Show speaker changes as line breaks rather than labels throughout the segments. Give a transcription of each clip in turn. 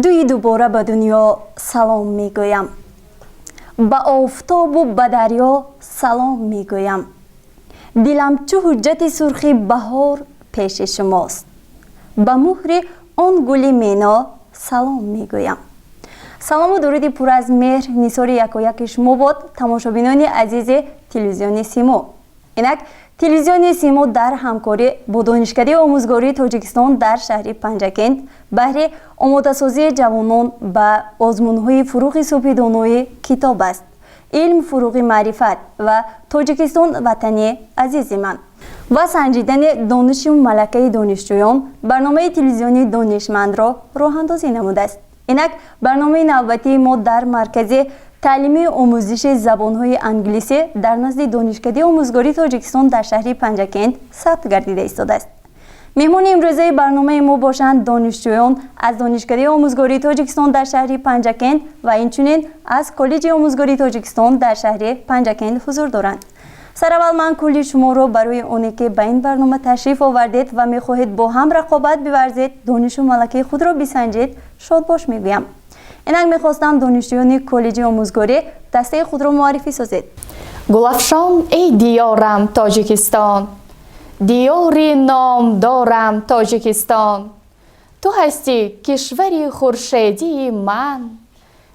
Дуи дубора ба дунё салом мегӯям, ба офтобу ба дарё салом мегӯям. Дилам чу ҳуҷҷати сурхи баҳор пеши шумост, ба муҳри он гули мино салом мегӯям. Салому дуруди пур аз меҳр нисори якояки шумо бод, тамошобинони азизи телевизиони Симо. Инак, телевизиони Симо дар ҳамкорӣ бо Донишкадаи омӯзгории Тоҷикистон дар шаҳри Панҷакент баҳри омодасозии ҷавонон ба озмунҳои «Фурӯғи субҳи донои китоб аст», «Илм фурӯғи маърифат» ва «Тоҷикистон ватани азизи ман» ва санҷидани донишу малакаи донишҷӯён барномаи телевизионии «Донишмандро» роҳандозӣ намудааст. Инак, барномаи навбатии мо дар маркази таълимии омӯзиши забонҳои англисӣ дар назди Донишкадаи омӯзгории Тоҷикистон дар шаҳри Панҷакент сабт гардида истодааст. Меҳмони имрӯзаи барномаи мо бошанд донишҷӯён аз Донишкадаи омӯзгории Тоҷикистон дар шаҳри Панҷакент ва инчунин аз Коллеҷи омӯзгории Тоҷикистон дар шаҳри Панҷакент ҳузур доранд. Сараввал ман кулли шуморо барои оне ки ба ин барнома ташриф овардед ва мехоҳед бо ҳам рақобат биварзед, донишу малакаи худро бисанҷед, шодбош мегӯям. Инак, мехостам донишҷӯёни коллеҷи омӯзгорӣ дастаи худро муаррифӣ созед.
Гулафшон, эй диёрам Тоҷикистон, диёри номдорам Тоҷикистон, ту ҳастӣ кишвари хуршедии ман,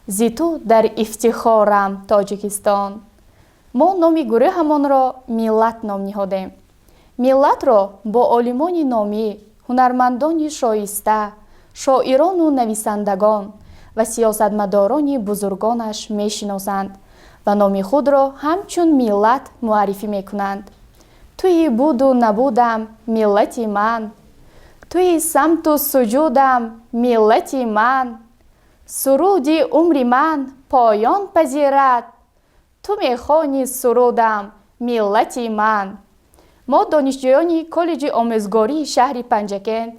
зи ту дар ифтихорам, Тоҷикистон. Мо номи гурӯҳамонро «Миллат» ном ниҳодем. Миллатро бо олимони номӣ, ҳунармандони шоиста, шоирону нависандагон ва сиёсатмадорони бузургонаш мешиносанд ва номи худро ҳамчун миллат муаррифӣ мекунанд. Туи буду набудам, миллати ман, туи самту суҷудам, миллати ман. Суруди умри ман поён пазирад, ту мехони сурудам, миллати ман. Мо, донишҷӯёни коллеҷи омӯзгории шаҳри Панҷакент,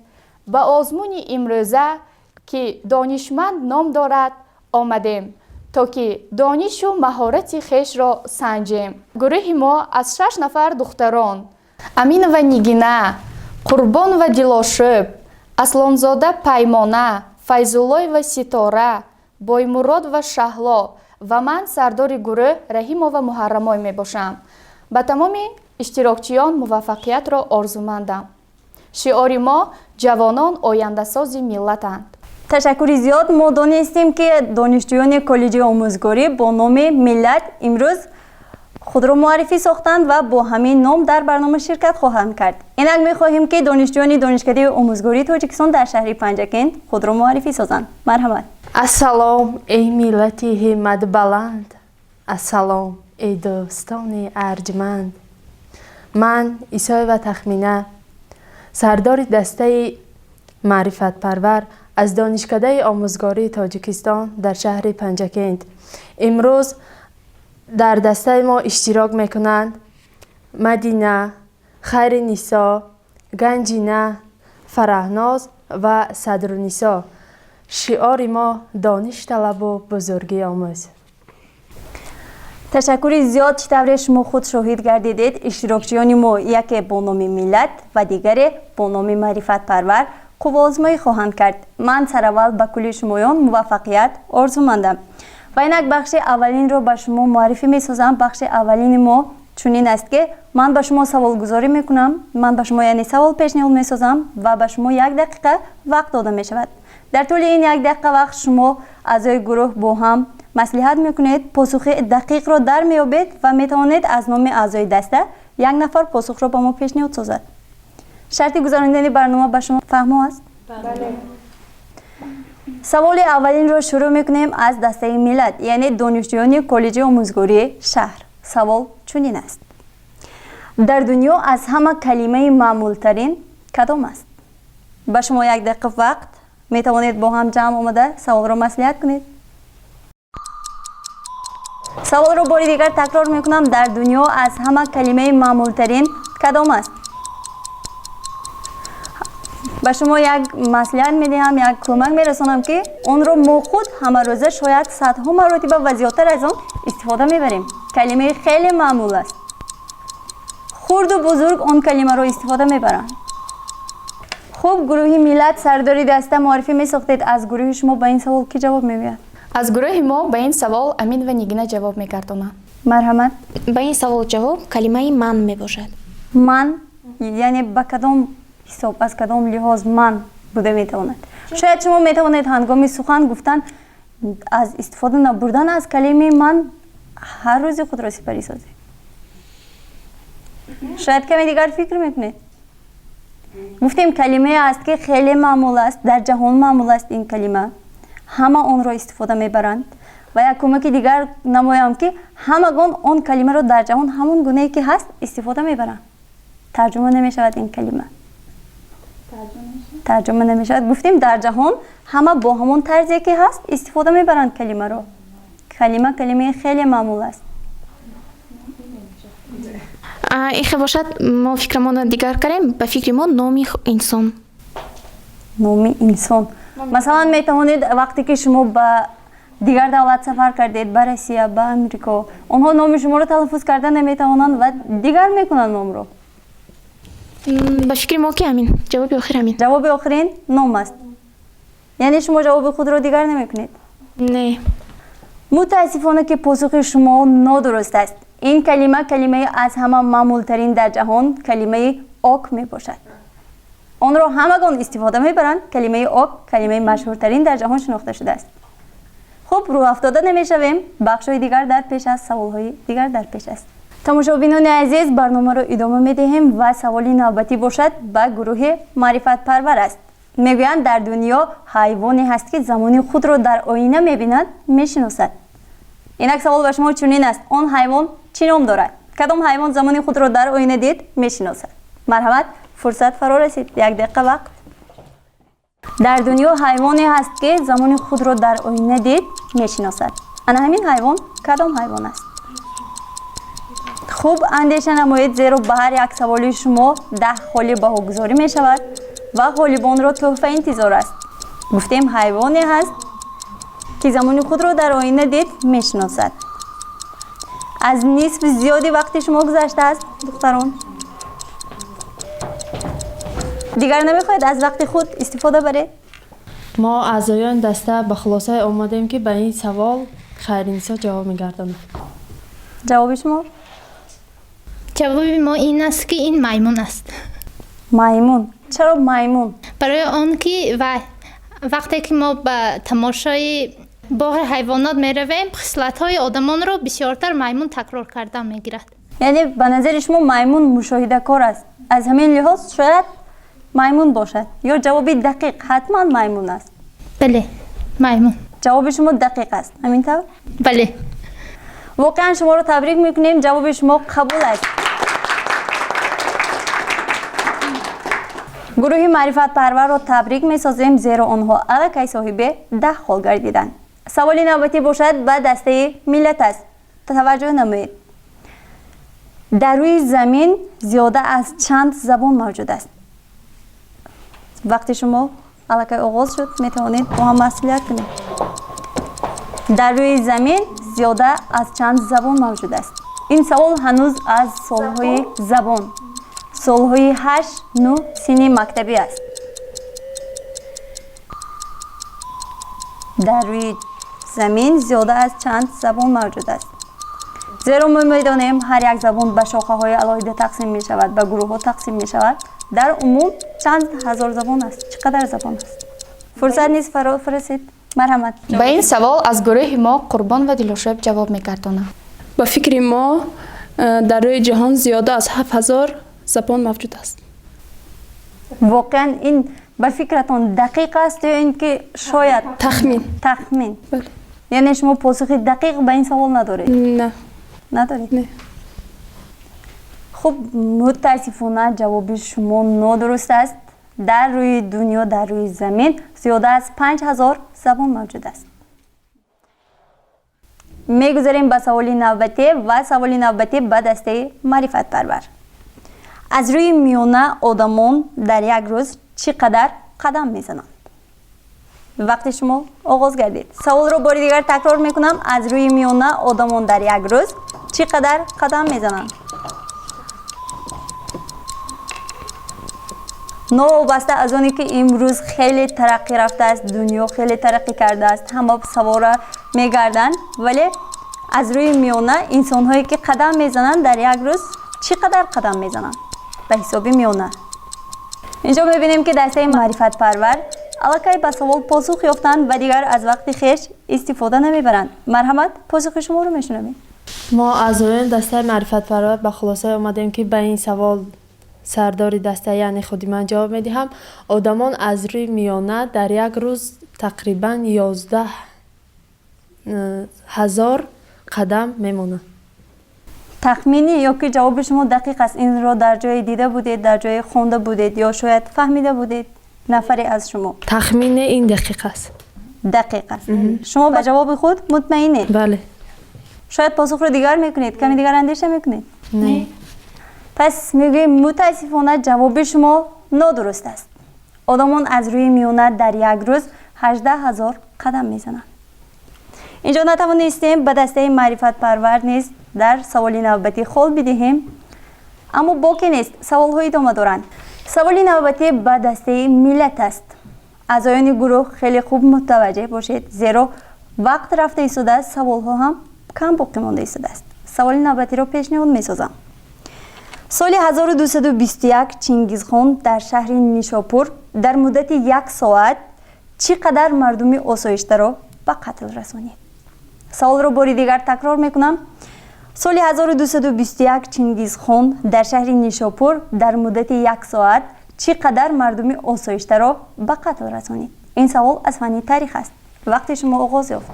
ба озмуни имрӯза, ки «Донишманд» ном дорад, омадем, то ки донишу маҳорати хешро санҷем. Гурӯҳи мо аз шаш нафар духтарон: Аминова Нигина, Қурбонова Дилошӯб, Аслонзода Паймона, Файзуллоева Ситора, Боймуродова Шаҳло ва ман, сардори гурӯҳ, Раҳимова Муҳаррамой мебошам. Ба тамоми иштирокчиён муваффақиятро орзумандам. Шиори мо: «Ҷавонон ояндасози миллатанд».
Ташаккури зиёд. Мо донистем, ки донишҷӯёни коллеҷи омӯзгорӣ бо номи «Миллат» имрӯз худро муаррифӣ сохтанд ва бо ҳамин ном дар барнома ширкат хоҳанд кард. Инак, мехоҳем, ки донишҷӯёни Донишкадаи омӯзгории Тоҷикистон дар шаҳри Панҷакент худро муаррифӣ созанд. Марҳамат.
Ассалом, эй миллати ҳимматбаланд, ассалом, эй дӯстони арҷманд. Ман, Исоева Тахмина, сардори дастаи «Маърифатпарвар» аз Донишкадаи омӯзгории Тоҷикистон дар шаҳри Панҷакент. Имрӯз дар дастаи мо иштирок мекунанд Мадина, Хайринисо, Ганҷина, Фараҳноз ва Садрунисо. Шиори мо: «Дониш талабу бузургӣ омӯз».
Ташаккури зиёд. Чӣ тавре шумо худ шоҳид гардидед, иштирокчиёни мо яке бо номи «Миллат» ва дигаре бо номи «Маърифатпарвар» қувваозмоӣ хоҳанд кард. Ман сараввал ба кулли шумоён муваффақият орзумандам ва инак бахши аввалинро ба шумо муаррифӣ месозам. Бахши аввалини мо чунин аст, ки ман ба шумо саволгузорӣ мекунам, ман ба шумо, яъне, савол пешниҳод месозам ва ба шумо як дақиқа вақт дода мешавад. Дар тӯли ин як дақиқа вақт шумо, аъзои гурӯҳ, бо ҳам маслиҳат мекунед, посухи дақиқро дар меёбед ва метавонед аз номи аъзои даста як нафар посухро ба мо пешниҳод созад. Шарти гузаронидани барнома ба шумо фаҳмо аст? Саволи аввалинро шурӯъ мекунем аз дастаи «Миллат», яъне донишҷӯёни коллеҷи омӯзгории шаҳр. Савол чунин аст: дар дунё аз ҳама калимаи маъмултарин кадом аст? Ба шумо як дақиқа вақт, метавонед бо ҳам ҷамъ омада саволро маслиҳат кунед. Саволро бори дигар такрор мекунам: дар дунё аз ҳама калимаи маъмултарин кадом аст? Ба шумо як маслиҳат медиҳам, як кӯмак мерасонам, ки онро мо худ ҳамарӯза шояд садҳо маротиба ва зиёдтар аз он истифода мебарем. Калимаи хеле маъмул аст, хурду бузург он калимаро истифода мебаранд. Хуб, гурӯҳи миллат сардори даста муаррифӣ месохтед. Аз гурӯҳи шумо ба ин савол кӣ ҷавоб мегӯяд?
Аз гурӯҳи мо ба ин савол Амин ва Нигина ҷавоб мегардонанд.
Марҳамат.
Ба ин савол ҷавоб калимаи ман мебошад.
Ман яъне ба кадом ҳисоб, аз кадом лиҳоз ман буда метавонад? Шояд шумо метавонед ҳангоми сухан гуфтан аз истифода набурдан аз калимаи ман ҳар рӯзи худро сипарӣ созед. Шояд каме дигар фикр мекунед. Гуфтем калимае аст ки хеле маъмул аст, дар ҷаҳон маъмул аст ин калима, ҳама онро истифода мебаранд ва як кӯмаки дигар намоям ки ҳамагон он калимаро дар ҷаҳон ҳамон гунае ки ҳаст истифода мебаранд. Тарҷума намешавад ин калима, тарҷума намешавад. Гуфтем дар ҷаҳон ҳама бо ҳамон тарзе ки ҳаст истифода мебаранд калимаро. Калима калимаи хеле маъмул аст.
Ихе бошад, мо фикрамонро дигар кардем. Ба фикри мо номи инсон.
Номи инсон. Масалан, метавонед вақте ки шумо ба дигар давлат сафар кардед, ба Россия, ба Амрико, онҳо номи шуморо талаффуз карда наметавонанд ва дигар мекунанд номро.
Ба фикри мо ки ҳамин ҷавоби охир ҳамин.
Ҷавоби охирин ном аст. Яъне шумо ҷавоби худро дигар намекунед?
Не.
Мутаассифона ки посухи шумо нодуруст аст. Ин калима калимаи аз ҳама маъмултарин дар ҷаҳон калимаи ок мебошад. Онро ҳамагон истифода мебаранд. Калимаи ок калимаи машҳуртарин дар ҷаҳон шинохта шудааст. Хуб, рӯ афтода намешавем. Бахшҳои дигар дар пеш аст, саволҳои дигар дар пеш аст. Тамошобинони азиз, барномаро идома медиҳем ва саволи навбатӣ бошад ба гурӯҳи маърифатпарвар аст. Мегӯянд дар дунё ҳайвоне ҳаст ки замони худро дар оина мебинад, мешиносад. Инак савол ба шумо чунин аст: он ҳайвон чӣ ном дорад? Кадом ҳайвон замони худро дар оина дид мешиносад? Марҳамат, фурсат фаро расид, як дақиқа вақт. Дар дунё ҳайвоне ҳаст ки замони худро дар оина дид мешиносад. Ана ҳамин ҳайвон кадом ҳайвон аст? Хуб андеша намоед, зеро ба ҳар як саволи шумо 10 холи баҳогузорӣ мешавад ва ғолибонро тӯҳфа интизор аст. Гуфтем ҳайвоне ҳаст ки замони худро дар оина дид мешиносад. Аз нисф зиёди вақти шумо гузаштааст, духтарон. Дигар намехоҳед аз вақти худ истифода баред?
Мо аъзоёни даста ба хулосае омадем ки ба ин савол Хайринисо ҷавоб мегардонад.
Ҷавоби шумо?
Ҷавоби мо ин аст ки ин маймун аст.
Маймун. Чаро маймун?
Барои он ки вақте ки мо ба тамошои боғи ҳайвонот меравем, хислатҳои одамонро бисёртар маймун такрор кардан мегирад.
Яъне ба назари шумо маймун мушоҳидакор аст. Аз ҳамин лиҳоз шояд маймун бошад. Ё ҷавоби дақиқ ҳатман маймун аст?
Бале, маймун.
Ҷавоби шумо дақиқ аст, ҳамин тавр?
Бале.
Воқеан шуморо табрик мекунем, ҷавоби шумо қабул аст. Гурӯҳи маърифатпарварро табрик месозем, зеро онҳо аллакай соҳиби 10 хол гардиданд. Саволи навбатӣ бошад ба дастаи миллат аст. Таваҷҷӯҳ намоед. Дар рӯи замин зиёда аз чанд забон мавҷуд аст? Вақти шумо аллакай оғоз шуд, метавонед бо ҳам маслиҳат кунед. Дар рӯи замин зиёда аз чанд забон мавҷуд аст? Ин савол ҳанӯз аз солҳои забон, солҳои 8-9 синни мактабӣ аст. Дар рӯи замин зиёда аз чанд забон мавҷуд аст? Зеро мо медонем ҳар як забон ба шохаҳои алоҳида тақсим мешавад, ба гурӯҳҳо тақсим мешавад. Дар умум чанд ҳазор забон аст? Чӣ қадар забон аст? Фурсат низ фаро расид. Марҳамат.
Ба ин савол аз гурӯҳи мо Қурбон ва Дилошоев ҷавоб мегардонанд.
Ба фикри мо дар рӯи ҷаҳон зиёда аз 7000 забон мавҷуд аст.
Воқеан ин ба фикратон дақиқ аст ё ин ки шояд?
Тахмин.
Тахмин.
Бале.
Яъне шумо посухи дақиқ ба ин савол надоред?
Не.
Надоред?
Не.
Хуб, мутаассифона ҷавоби шумо нодуруст аст. Дар рӯи дунё, дар рӯи замин зиёда аз 5000 забон мавҷуд аст. Мегузарем ба саволи навбатӣ ва саволи навбатӣ ба дастаи маърифатпарвар. Аз рӯи миёна одамон дар як рӯз чӣ қадар қадам мезананд? Вақти шумо оғоз гардид. Саволро бори дигар такрор мекунам. Аз рӯи миёна одамон дар як рӯз чӣ қадар қадам мезананд? Новобаста аз оне ки имрӯз хеле тараққӣ рафтааст, дунё хеле тараққӣ кардааст, ҳама савора мегарданд, вале аз рӯи миёна инсонҳое ки қадам мезананд дар як рӯз чӣ қадар қадам мезананд ба ҳисоби миёна? Инҷо мебинем ки дастаи маърифатпарвар аллакай ба савол посух ёфтанд ва дигар аз вақти хеш истифода намебаранд. Марҳамат, посухи шуморо мешунавем.
Мо аъзоёни дастаи маърифатпарвар ба хулосае омадем, ки ба ин савол сардори даста, яъне худи ман, ҷавоб медиҳам. Одамон аз рӯи миёна дар як рӯз тақрибан 11 000 қадам мемонанд.
Тахминӣ ё ки ҷавоби шумо дақиқ аст? Инро дар ҷое дида будед, дар ҷое хонда будед ё шояд фаҳмида будед нафаре аз шумо?
Тахмине, ин дақиқ аст.
Дақиқ аст. Шумо ба ҷавоби худ мутмаинед?
Бале.
Шояд посухро дигар мекунед, каме дигар андеша мекунед?
Не.
Пас мегӯем, мутаассифона, ҷавоби шумо нодуруст аст. Одамон аз рӯи миёна дар як рӯз 18 000 қадам мезананд. Инҷо натавонистем ба дастаи маърифатпарвар низ дар саволи навбатӣ хол бидиҳем, аммо боке нест, саволҳо идома доранд. Саволи навбатӣ ба дастаи миллат аст. Аъзоёни гурӯҳ, хеле хуб мутаваҷҷеҳ бошед, зеро вақт рафта истодааст, саволҳо ҳам кам боқӣ монда истодааст. Саволи навбатиро пешниҳод месозам. Соли 1221 Чингизхон дар шаҳри Нишопур дар муддати як соат чӣ қадар мардуми осоиштаро ба қатл расонид? Саволро бори дигар такрор мекунам. Соли 1221 Чингизхон дар шаҳри Нишопур дар муддати як соат чӣ қадар мардуми осоиштаро ба қатл расонид? Ин савол аз фанни таърих аст. Вақти шумо оғоз ёфт.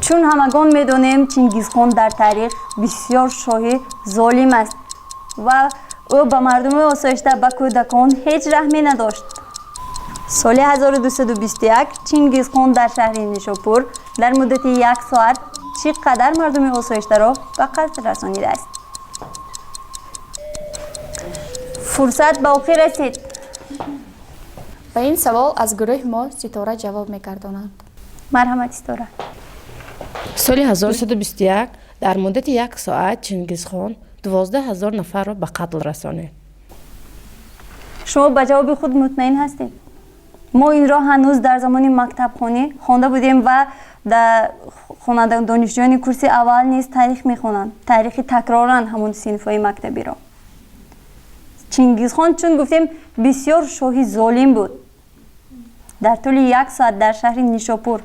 Чун ҳамагон медонем, Чингизхон дар таърих бисёр шоҳи золим аст ва ӯ ба мардуми осоишта, ба кӯдакон ҳеҷ раҳме надошт. Соли 1221 Чингизхон дар шаҳри Нишопур дар муддати як соат чӣ қадар мардуми осоиштаро ба қатл расонидааст? Фурсат ба охир расид.
Ба ин савол аз гурӯҳи мо Ситора ҷавоб мегардонанд.
Марҳамат, Ситора.
Соли 1221 дар муддати як соат Чингизхон 12 000 нафарро ба қатл расонид.
Шумо ба ҷавоби худ мутмаин ҳастед? Мо инро ҳанӯз дар замони мактабхонӣ хонда будем ва дар донишҷӯёни курси аввал низ таърих мехонанд, таърихи такроран ҳамон синфҳои мактабиро. Чингизхон, чун гуфтем, бисёр шоҳи золим буд. Дар тӯли як соат дар шаҳри Нишопур,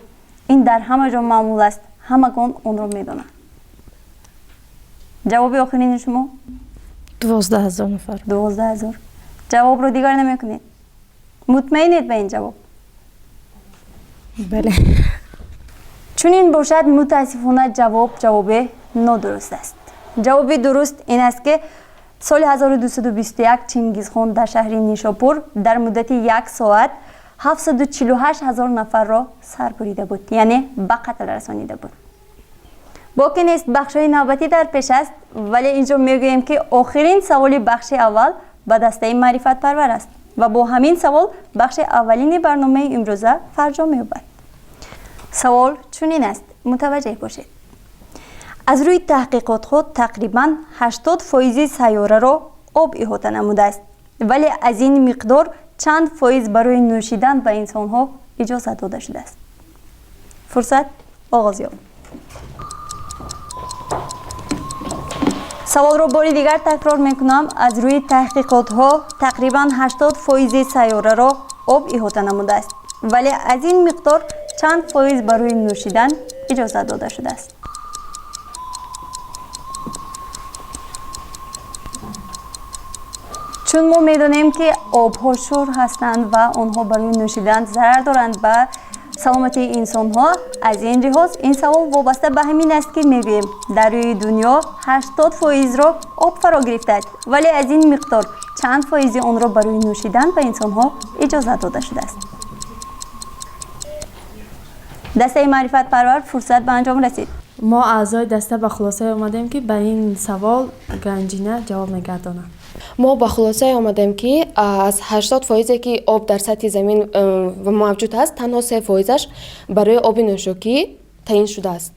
ин дар ҳама ҷо маъмул аст, ҳамагон онро медонанд. Ҷавоби охирини шумо?
12 000 нафар.
12 000. Ҷавобро дигар намекунед? Мутмаинед ба ин ҷавоб?
Бале.
Чунин бошад, мутаассифона, ҷавоб ҷавоби нодуруст аст. Ҷавоби дуруст ин аст, ки соли 1221 Чингизхон дар шаҳри Нишопур дар муддати як соат 748 000 нафарро сар бурида буд, яъне ба қатл расонида буд. Боке нест, бахшҳои навбатӣ дар пеш аст, вале инҷо мегӯем, ки охирин саволи бахши аввал ба дастаи маърифатпарвар аст ва бо ҳамин савол бахши аввалини барномаи имрӯза фарҷом меёбад. Савол чунин аст, мутаваҷҷеҳ бошед. Аз рӯи таҳқиқотҳо тақрибан 80 фоизи сайёраро об иҳота намудааст, вале аз ин миқдор чанд фоиз барои нӯшидан ба инсонҳо иҷозат дода шудааст? Фурсат оғоз ёфт. Саволро бори дигар такрор мекунам. Аз рӯи таҳқиқотҳо тақрибан 80 фоизи сайёраро об иҳота намудааст, вале аз ин миқдор чанд фоиз барои нӯшидан иҷозат дода шудааст? Чун мо медонем, ки обҳо шур ҳастанд ва онҳо барои нӯшидан зарар доранд ба саломатии инсонҳо, аз ин лиҳоз ин савол вобаста ба ҳамин аст, ки мегӯем, дар рӯи дунё 80 фоизро об фаро гирифтааст, вале аз ин миқдор чанд фоизи онро барои нӯшидан ба инсонҳо иҷозат дода шудааст? Дастаи маърифатпарвар, фурсат ба анҷом расид.
Мо аъзои даста ба хулосае омадем, ки ба ин савол Ганҷина ҷавоб мегардонад.
Мо ба хулосае омадем, ки аз 80 фоизе, ки об дар сатҳи замин мавҷуд аст, танҳо 3 фоизаш барои оби нӯшокӣ таъин шудааст.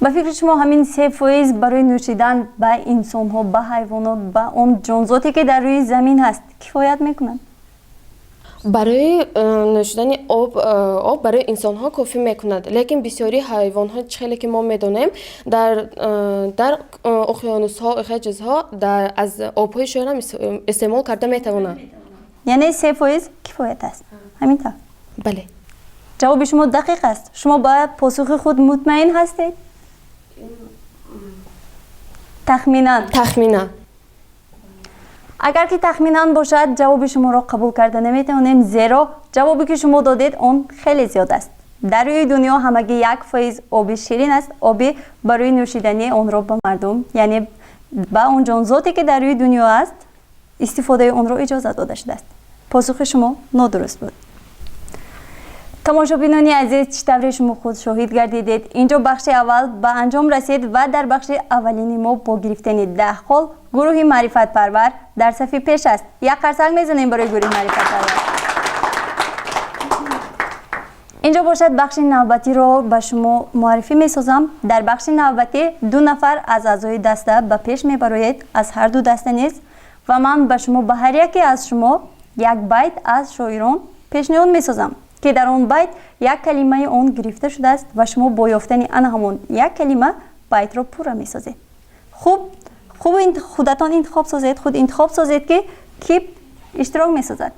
Ба фикри шумо ҳамин 3% барои нӯшидан ба инсонҳо, ба ҳайвонот, ба он ҷонзоте ки дар рӯи замин ҳаст, кифоят мекунад?
Барои нӯшидани об барои инсонҳо кофӣ мекунад, лекин бисёри ҳайвонҳо, чӣ хеле ки мо медонем, дар уқёнусҳо, хеле чизҳо аз обҳои шӯрам истеъмол карда метавонанд.
Яъне 3% кифоят аст, ҳамин тавр?
Бале.
Ҷавоби шумо дақиқ аст. Шумо ба посухи худ мутмаин ҳастед? Тахминан.
Тахминан.
Агар ки тахминан бошад, ҷавоби шуморо қабул карда наметавонем, зеро ҷавобе ки шумо додед, он хеле зиёд аст. Дар рӯи дунё ҳамагӣ 1% оби ширин аст. Оби барои нӯшидании онро ба мардум, яъне ба он ҷонзоте ки дар рӯи дунё аст, истифодаи онро иҷозат дода шудааст. Посухи шумо нодуруст буд. Тамошобинони азиз, чӣ тавре шумо худ шоҳид гардидед, инҷо бахши аввал ба анҷом расид ва дар бахши аввалини мо бо гирифтани 10 хол гурӯҳи маърифатпарвар дар сафи пеш аст. Як қарсак мезанем барои гурӯҳи маърифатпарвар. Инҷо бошад бахши навбатиро ба шумо муаррифӣ месозам. Дар бахши навбатӣ 2 нафар аз аъзои даста ба пеш мебароед, аз ҳар ду даста низ, ва ман ба шумо, ба ҳар яке аз шумо як байт аз шоирон пешниҳод месозам ки дар он байт як калимаи он гирифта шудааст ва шумо бо ёфтани ана ҳамон як калима байтро пурра месозед. Хуб, хуб, худатон интихоб созед, худ интихоб созед ки ки иштирок месозад.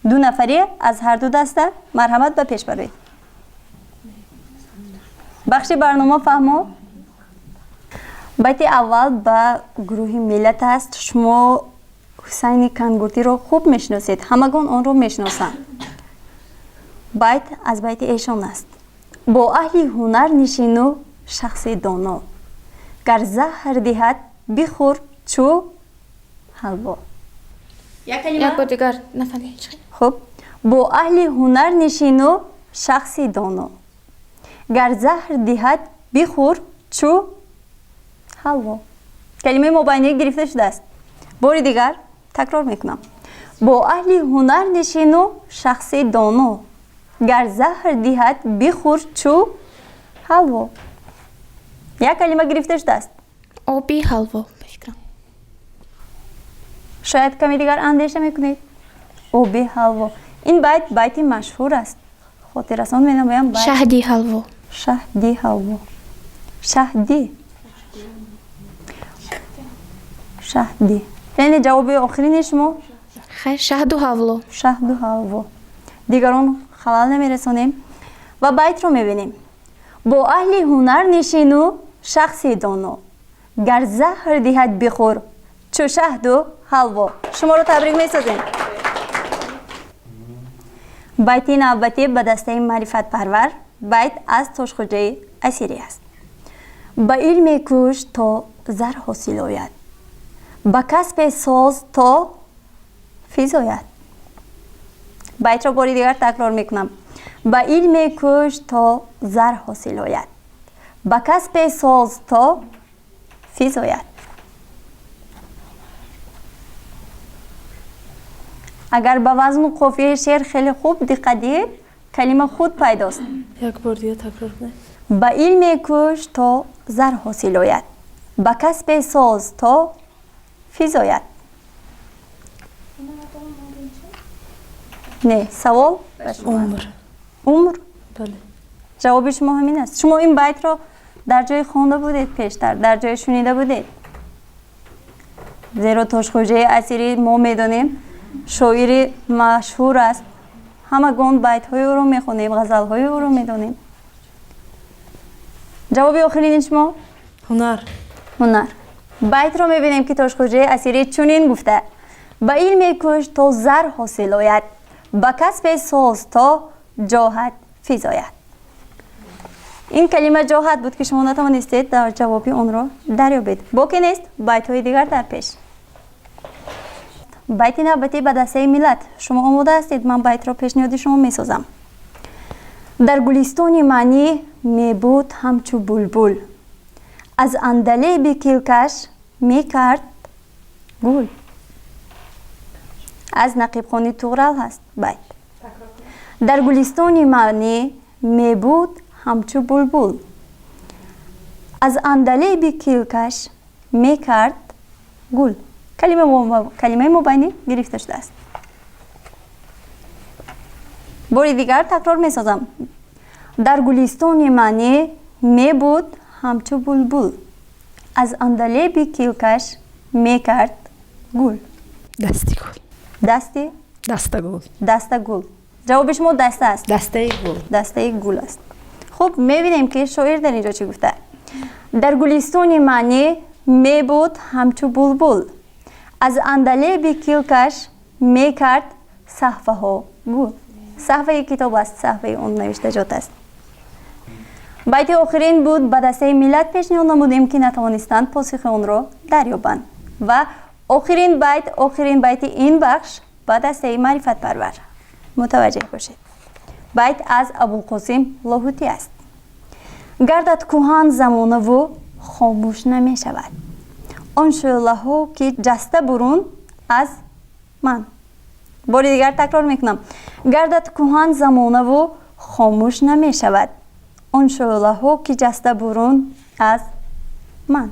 2 нафари аз ҳар ду даста марҳамат ба пеш бароед. Бахши барнома фаҳмо. Байти аввал ба гурӯҳи миллат аст. Шумо Ҳусайни Кангуртиро хуб мешиносед, ҳамагон онро мешиносанд. Байт аз байти эшон аст. Бо аҳли ҳунар нишину шахси доно, гар заҳр диҳад бихӯр чӯ ҳалво.
Як бор дигар нафаҳмидем.
Хуб, бо аҳли ҳунар нишину шахси доно, гар заҳр диҳад бихӯр чӯ ҳалво. Калимаи мобайнӣ гирифта шудааст. Бори дигар такрор мекунам. Бо аҳли ҳунар нишину шахси доно, гар заҳр диҳад бихӯр чӯ ҳалво. Як калима гирифта шудааст.
Оби ҳалво, ба фикрам.
Шояд каме дигар андеша мекунед. Оби ҳалво. Ин байт байти машҳур аст. Хотиррасон менамоям.
Шаҳди ҳалво.
Шаҳди ҳалво. Шаҳди. Шаҳди. Яъне ҷавоби охирини шумо?
Хайр, шаҳду ҳалво.
Шаҳду ҳалво. Дигарон халал намерасонем ва байтро мебинем. Бо аҳли ҳунар нишину шахси доно, гар заҳр диҳад бихӯр чӯ шаҳду ҳалво. Шуморо табрик месозем. Байти навбатӣ ба дастаи маърифатпарвар байт аз Тошхоҷаи Асирӣ аст. Ба илме кӯш то зар ҳосил ояд, ба касбе соз то физояд. Байтро бори дигар такрор мекунам. Ба илме кӯш то зар ҳосил ояд, ба касбе соз то физояд. Агар ба вазну қофияи шеър хеле хуб диққат диҳед, калима худ пайдост.
Як бор дигар такрор кунед.
Ба илме кӯш то зар ҳосил ояд, ба касбе соз то физояд. Не, савол?
Умр.
Умр?
Бале.
Ҷавоби шумо ҳамин аст. Шумо ин байтро дар ҷое хонда будед пештар, дар ҷое шунида будед? Зеро Тошхоҷаи Асирӣ мо медонем шоири машҳур аст. Ҳамагон байтҳои ӯро мехонем, ғазалҳои ӯро медонем. Ҷавоби охирини шумо?
Ҳунар.
Ҳунар. Байтро мебинем ки Тошхоҷаи Асирӣ чунин гуфта: ба илме кӯш то зар ҳосил ояд, ба касбе соз то ҷоҳат физояд. Ин калима ҷоҳат буд ки шумо натавонистед дар ҷавоби онро дарёбед. Боке нест, байтҳои дигар дар пеш. Байти навбатӣ ба дастаи миллат. Шумо омода ҳастед? Ман байтро пешниҳоди шумо месозам. Дар гулистони маънӣ мебуд ҳамчу булбул, аз андалеби килкаш мекард гул. Аз Нақибхони Туғрал ҳаст байт. Дар гулистони маънӣ мебуд ҳамчу булбул, Аз андалеби килкаш мекард гул. Калимаи мобайнӣ гирифта шудааст. Бори дигар такрор месозам. Дар гулистони маънӣ мебуд ҳамчу булбул. Аз андалеби килкаш мекард гул.
Дасти гул.
Дасти?
Даста гул.
Даста гул. Ҷавоби шумо даста аст?
Дастаи гул.
Дастаи гул аст. Хуб, мебинем ки шоир дар инҷо чӣ гуфта. Дар гулистони маънӣ мебуд ҳамчу булбул. Аз андалеби килкаш мекард саҳфаҳо гул. Саҳфаи китоб аст, саҳфаи он навиштаҷот аст. Байти охирин буд ба дастаи миллат пешниҳод намудем ки натавонистанд посухи онро дарёбанд. Ва охирин байт, охирин байти ин бахш ба дастаи маърифатпарвар. Мутаваҷҷеҳ бошед. Байт аз Абулқосим Лоҳутӣ аст. Гардад кӯҳан замонаву хомӯш намешавад. Он шӯълаҳо ки ҷаста бурун аз ман. Бори дигар такрор мекунам. Гардад кӯҳан замонаву хомӯш намешавад. Он шӯълаҳо ки ҷаста бурун аз ман.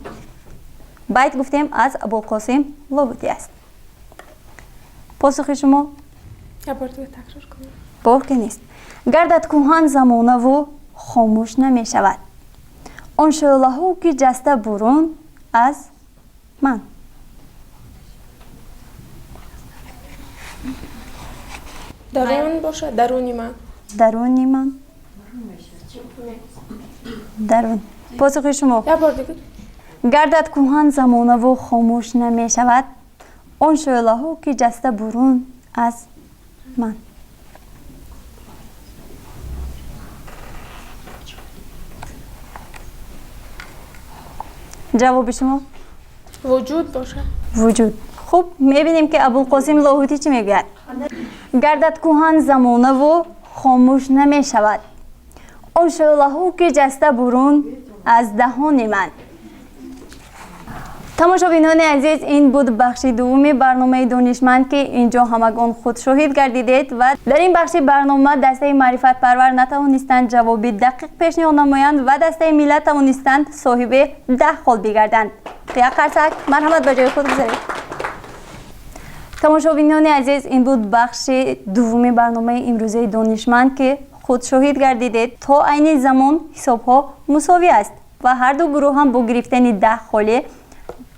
Байт гуфтем аз Абулқосим Лоҳутӣ аст. Посухи шумо?
Я бор дигар такрор кунам.
Боқӣ нест. Гардад кӯҳан замонаву хомӯш намешавад. Он шӯълаҳо ки ҷаста бурун аз ман.
Дарун бошад, даруни ман.
Даруни ман. Дарун. Посухи шумо?
Я бор дигар.
Гардад кӯҳан замонаву хомӯш намешавад. Он шӯълаҳо ки ҷаста бурун аз ман. Ҷавоби шумо?
Вуҷуд бошад.
Вуҷуд. Хуб, мебинем ки Абулқосим Лоҳутӣ чӣ мегӯяд. Гардад кӯҳан замонаву хомӯш намешавад. Он шӯълаҳо ки ҷаста бурун аз даҳони ман. Тамошобинони азиз, ин буд бахши дуввуми барномаи Донишманд ки инҷо ҳамагон худ шоҳид гардидед ва дар ин бахши барнома дастаи маърифатпарвар натавонистанд ҷавоби дақиқ пешниҳод намоянд ва дастаи миллат тавонистанд соҳиби 10 хол бигарданд. Як қарсак, марҳамат ба ҷои худ гузаред. Тамошобинони азиз, ин буд бахши дуввуми барномаи имрӯзаи Донишманд ки худ шоҳид гардидед. То айни замон ҳисобҳо мусовӣ аст ва ҳар ду гурӯҳ ҳам бо гирифтани 10 холӣ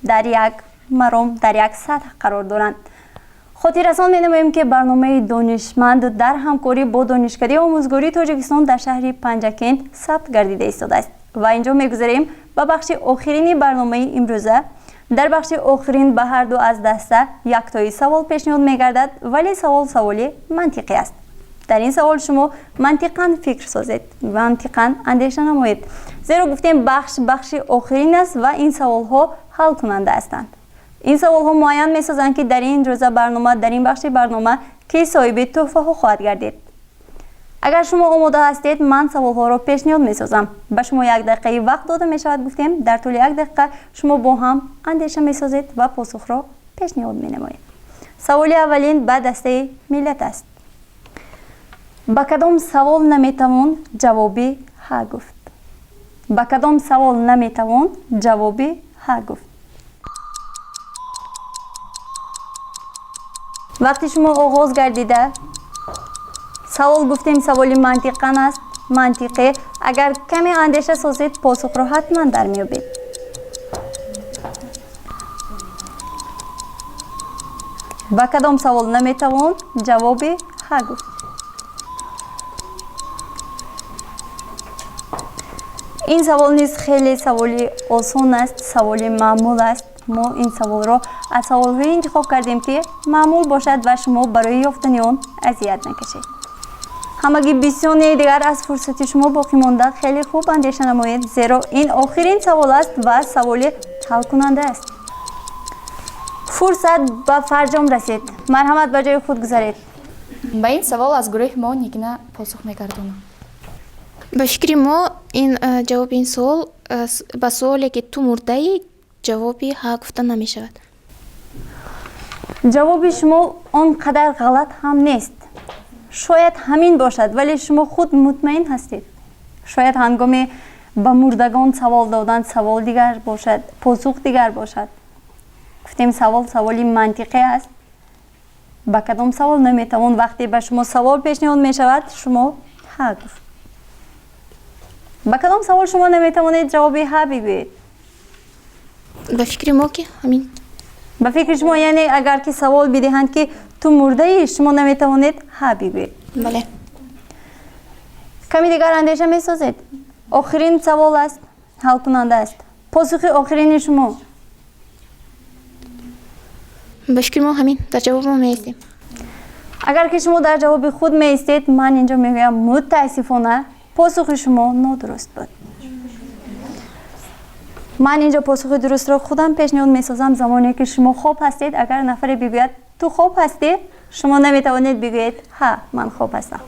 дар як маром, дар як сатҳ қарор доранд. Хотиррасон менамоем ки барномаи Донишманд дар ҳамкорӣ бо Донишкадаи омӯзгории Тоҷикистон дар шаҳри Панҷакент сабт гардида истодааст. Ва инҷо мегузарем ба бахши охирини барномаи имрӯза. Дар бахши охирин ба ҳар ду аз даста яктои савол пешниҳод мегардад, вале савол саволи мантиқӣ аст. Дар ин савол шумо мантиқан фикр созед, мантиқан андеша намоед. Зеро гуфтем бахш бахши охирин аст ва ин саволҳо ҳалкунанда ҳастанд. Ин саволҳо муайян месозанд ки дар ин рӯза барнома, дар ин бахши барнома ки соҳиби тӯҳфаҳо хоҳад гардид. Агар шумо омода ҳастед, ман саволҳоро пешниҳод месозам. Ба шумо як дақиқаи вақт дода мешавад, гуфтем дар тӯли як дақиқа шумо бо ҳам андеша месозед ва посухро пешниҳод менамоед. Саволи аввалин ба дастаи миллат аст. Ба кадом савол наметавон ҷавоби ҳа гуфт? Ба кадом савол наметавон ҷавоби ҳа гуфт? Вақти шумо оғоз гардида, савол гуфтем саволи мантиқан аст, мантиқӣ. Агар каме андеша созед, посухро ҳатман дар меёбед. Ба кадом савол наметавон ҷавоби ҳа гуфт? Ин савол низ хеле саволи осон аст, саволи маъмул аст. Мо ин саволро аз саволҳое интихоб кардем ки маъмул бошад ва шумо барои ёфтани он азият накашед. Ҳамагӣ бисёне дигар аз фурсати шумо боқӣ монда, хеле хуб андеша намоед, зеро ин охирин савол аст ва саволи ҳалкунанда аст. Фурсат ба фарҷом расид. Марҳамат ба ҷои худ гузаред.
Ба ин савол аз гурӯҳи мо Нигина посух мегардонад.
Ба фикри мо ин ҷавоби ин суол ба суоле ки ту мурдаӣ ҷавоби ҳа гуфта намешавад.
Ҷавоби шумо он қадар ғалат ҳам нест. Шояд ҳамин бошад, вале шумо худ мутмаин ҳастед. Шояд ҳангоми Ба мурдагон савол додан савол дигар бошад, посух дигар бошад. Гуфтем савол саволи мантиқӣ аст. Ба кадом савол наметавон вақте ба шумо савол пешниҳод мешавад, шумо ҳа гуфт. Ба кадом савол шумо наметавонед ҷавоби ҳа бигӯед?
Ба фикри мо ки ҳамин.
Ба фикри шумо, яъне агар ки савол бидиҳанд ки ту мурдаӣ, шумо наметавонед ҳа бигӯед?
Бале.
Ками дигар андеша месозед? Охирин савол аст, ҳалкунанда аст. Посухи охирини шумо?
Ба фикри мо ҳамин, дар ҷавоби мо меистем.
Агар ки шумо дар ҷавоби худ меистед, ман инҷо мегӯям мутаассифона посухи шумо нодуруст буд. Ман инҷо посухи дурустро худам пешниҳод месозам. Замоне ки шумо хоб ҳастед, агар нафаре бигӯяд ту хоб ҳастӣ, шумо наметавонед бигӯед ҳа, ман хоб ҳастам.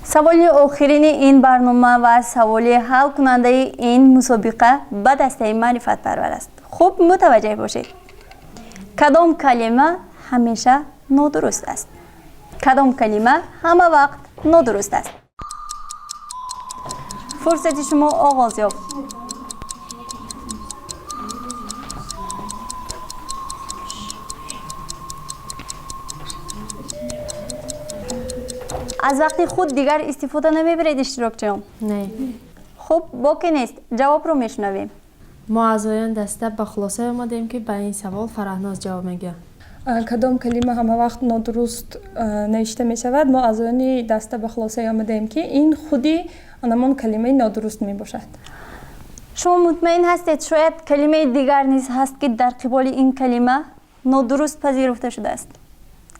Саволи охирини ин барнома ва саволи ҳалкунандаи ин мусобиқа ба дастаи маърифатпарвар аст. Хуб мутаваҷҷеҳ бошед. Кадом калима ҳамеша нодуруст аст? Кадом калима ҳама вақт нодуруст аст? Фурсати шумо оғоз ёфт. Аз вақти худ дигар истифода намебаред иштирокчиён?
Не.
Хуб, боке нест, ҷавобро мешунавем.
Мо аъзоёни даста ба хулосае омадем ки ба ин савол Фараҳноз ҷавоб мегӯяд.
Кадом калима ҳама вақт нодуруст навишта мешавад? Мо аъзоёни даста ба хулосае омадаем ки ин худи анамон калимаи нодуруст мебошад.
Шумо мутмаин ҳастед, шояд калимаи дигар низ ҳаст ки дар қиболи ин калима нодуруст пазируфта шудааст?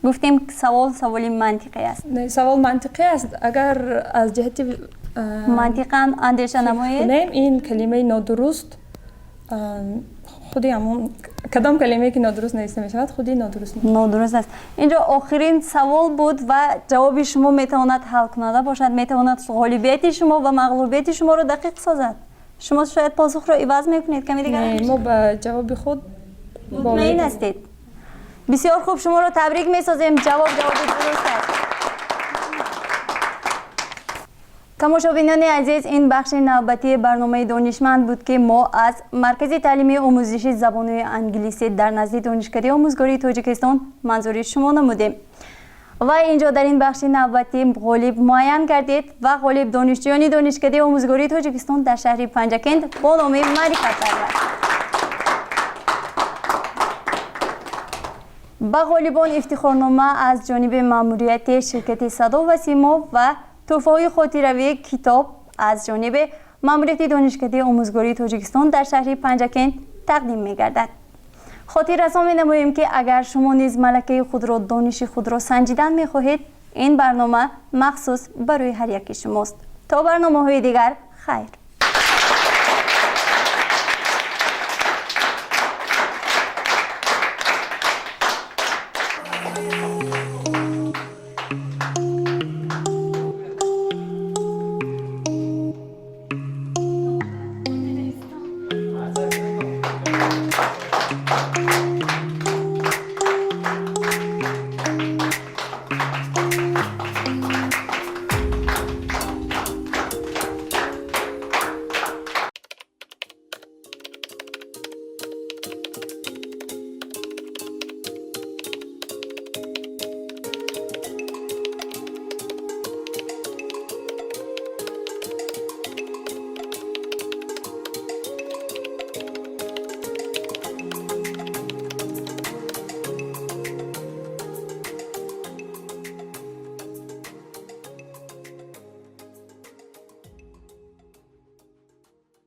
Гуфтем савол саволи мантиқӣ аст.
Савол мантиқӣ аст. Агар аз ҷиҳати
мантиқан андеша намоед,
ин калимаи нодуруст худи ҳамон кадом калимае ки нодуруст нависта мешавад, худи нодуруст
нодуруст аст. Инҷо охирин савол буд ва ҷавоби шумо метавонад ҳалкунанда бошад, метавонад ғолибияти шумо ва мағлубияти шуморо дақиқ созад. Шумо шояд посухро иваз мекунед ками дигар?
Мо ба ҷавоби худ
мутмаин ҳастед. Бисёр хуб, шуморо табрик месозем. Ҷавоб ҷавоби дуруст аст. Тамошобинони азиз, ин бахши навбатии барномаи донишманд буд ки мо аз Маркази таълимии омӯзиши забонҳои англисӣ дар назди Донишкадаи омӯзгории Тоҷикистон манзури шумо намудем. Ва инҷо дар ин бахши навбатӣ ғолиб муайян гардид ва ғолиб донишҷӯёни Донишкадаи омӯзгории Тоҷикистон дар шаҳри Панҷакент бо номи Маърифатпарвар. Ба ғолибон ифтихорнома аз ҷониби маъмурияти ширкати Садо ва Симо ва тӯҳфаҳои хотиравии китоб аз ҷониби маъмурияти Донишкадаи омӯзгории Тоҷикистон дар шаҳри Панҷакент тақдим мегардад. Хотиррасон менамоем ки агар шумо низ малакаи худро, дониши худро санҷидан мехоҳед, ин барнома махсус барои ҳар яки шумост. То барномаҳои дигар, хайр.